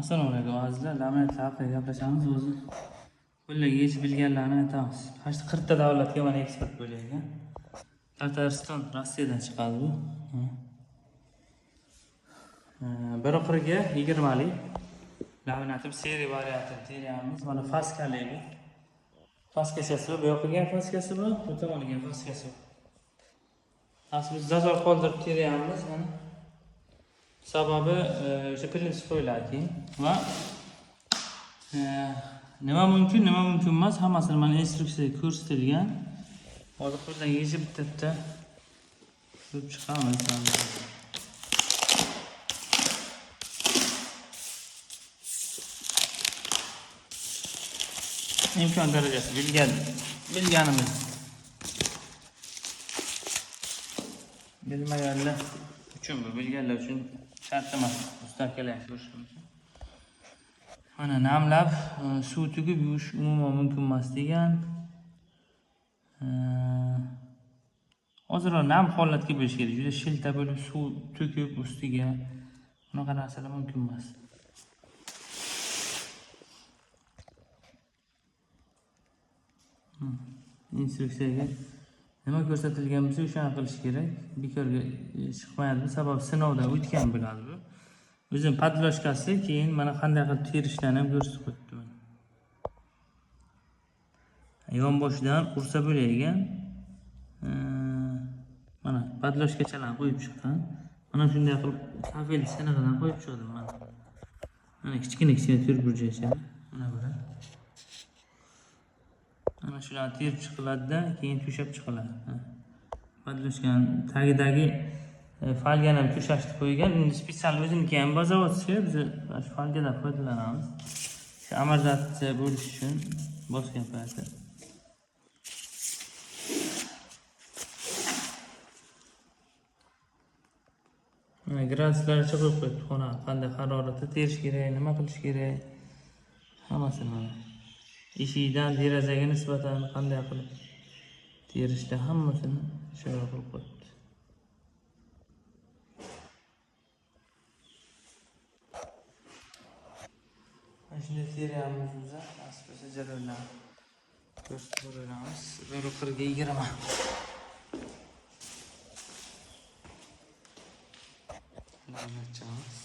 Assalomu alaykum azizlar, laminat haqida gaplashamiz o'zi. Qo'lga yechib bilganlarni aytamiz. 40 ta davlatga mana eksport bo'layotgan. Tatariston, Rossiyadan chiqadi bu. Bir oxiriga 20lik laminatim seriya variantini teramiz. Mana faskali bu. Faskachasi bu yoqqa ham faskasi bor, bu tomoniga ham faskasi bor. Aslida biz zazor qoldirib teramiz mana. Sababi o'sha plintus qo'yiladi keyin va nima mumkin, nima mumkin emas, hammasini mana instruksiyada ko'rsatilgan. Hozir qo'ldan yechib bitta ko'rib chiqamiz. Imkon darajasi bilganimiz. Bilmaganlar uchun bu, bilganlar uchun shart emas. Mustahkamlash ko'rish mumkin. Mana namlab suv tugib yuvish umuman mumkin emas degan. Ozroq nam holatga bo'lishi kerak. Juda shilta bo'lib suv to'kib ustiga bunaqa narsalar mumkin emas. Instruksiyaga nima ko'rsatilgan bo'lsa o'shani qilish kerak. Bekorga chiqmaydi. Sababi sinovdan o'tgan bo'ladi bu. O'zini podloshkasi, keyin mana qanday qilib terishlarni ham ko'rsatib qo'yibdi mana. Yonboshidan ursa bo'layotgan. Mana podloshkachalarni qo'yib chiqqan. Mana shunday qilib kafel sinig'idan qo'yib chiqdim mana. Mana kichkina-kichkina to'rtburchakcha. Mana bular. Mana shularni terib chiqiladi-da, keyin to'shab chiqiladi. Podloshkaning tagidagi folgani ham to'shashni qo'ygan. Endi spetsial o'ziniki ham bazavatsi, biz shu folgadan foydalanamiz. Shu amortizatsiya bo'lishi uchun bosgan payti. Mana graduslarcha qo'yib qo'yibdi xona, qanday haroratda terish kerak, nima qilish kerak, hammasini mana. Eshikdan derazaga nisbatan qanday qilib terishda hammasini ishora qilib qo'yibdi. Mana shunday teramiz biz, nasib bo'lsa jarayonlarni ko'rsatib boraveramiz. Bir qirqga 20. Laminatchamiz.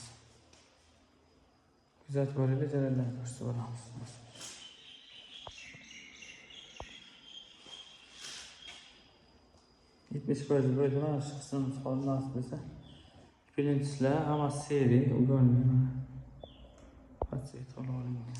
Kuzatib boringlar, jarayonlarni ko'rsatib boramiz. %70 bo'ldi, mana shu qismimiz qoldi nasib bo'lsa. Plintuslar hammasi seriya, ugonli mana. Patsiyet olib olingan.